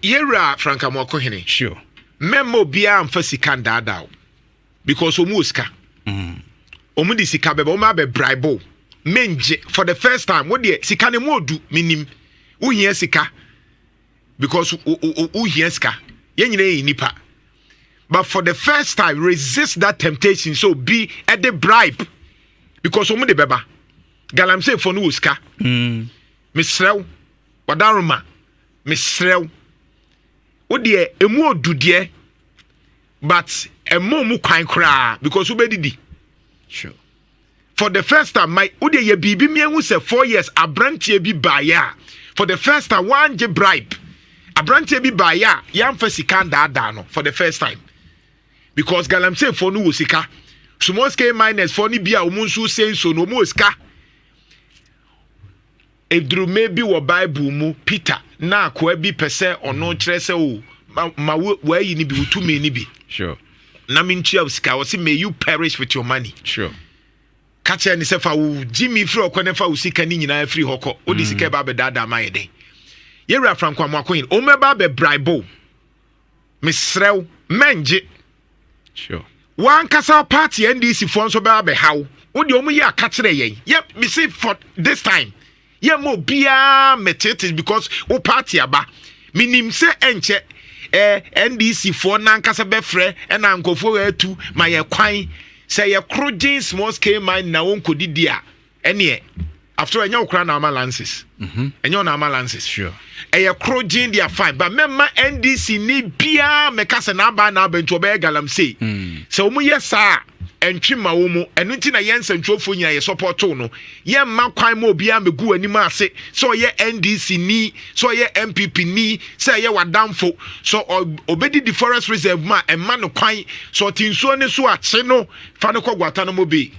Yɛwura Frank Amoakohene. Sure. Mɛmma obiara mfa sika ndaadaa wo because ɔmu wɔ sika. Ɔmu de sika bɛba, ɔmu abɛ bribe wo. Mengye for the first time. Wo deɛ, sika no mu odu, menim. Wohia sika because wohia sika. Yɛn nyinaa yɛ nipa. But for the first time, resist that temptation so be at the bribe because ɔmu de bɛba. Galamsey fo no wɔ sika. Mesrɛ wo, wadaroma, mesrɛ wo, wo deɛ emu odu deɛ, but ɛmo mu kwan koraa because wobɛdidi. For the first time, my wo deɛ yɛ biribi mmienu sɛ 4 years aberanteɛ bi baayɛ a, for the first time wangye bribe, aberanteɛ bi baayɛ a yɛamfa sika ndaadaa no for the first time, because galamsey foɔ no wɔ sika, small scale miners foɔ no bi a wɔn nso se nso no, wɔn wɔ sika. Edurume bi wɔ Bible mu, Peter na akoa bi pɛ sɛ ɔno kyerɛ sɛ o ma wɔayi ni bi, wotumi ni bi na mentua wo sika. Wɔse, "May you perish with your money." Ka kyerɛ ne sɛ fa wo gyimi firi ɔkɔ ne fa wo sika ne nyinaa firi hɔ kɔ. Wode sika ba abɛdaadaa ma yɛ den? Yɛwura Frank Amoakohene, ɔmmɛba abɛbribe wo, mesrɛ wo, mɛngye. Wankasa party NDC foɔ nso bɛba abɛhaw wo deɛ, ɔmo yɛ aka kyerɛ yɛn. Yɛ mese for this time, yɛ ma obiara mɛtete because wo party aba. Menim sɛ ɛnkyɛ NDC foɔ nankasa bɛfrɛ ɛna nkɔfoɔ atu ma yɛ kwan sɛ yɛkoro gyen small scale mine na wɔnkɔdidi a, ɛneɛ after all, ɛnyɛ wo koraa na ama license, ɛnyɛ wo na ama license. Ɛyɛ koro gyen deɛ, fine, but mɛma NDC ni biara mɛka sɛ n'aba n'aba nti ɔbɛyɛ galamsey. Sɛ wɔn yɛ saa a, ɛntwe ma wɔn mu. Ɛno nti na yɛn nsɛntwerɛfoɔ nyinaa yɛ support no. Yɛmma kwan ma obiara mɛgu anim ase sɛ ɔyɛ NDC ni, sɛ ɔyɛ NPP ni, sɛ ɛyɛ wadamfo, sɛ ɔbɛdidi forest reserve mu a, ɛmma no kwan. Sɛ ɔte nsuo ne so akye no, fa no kɔ Guantanamo Bay.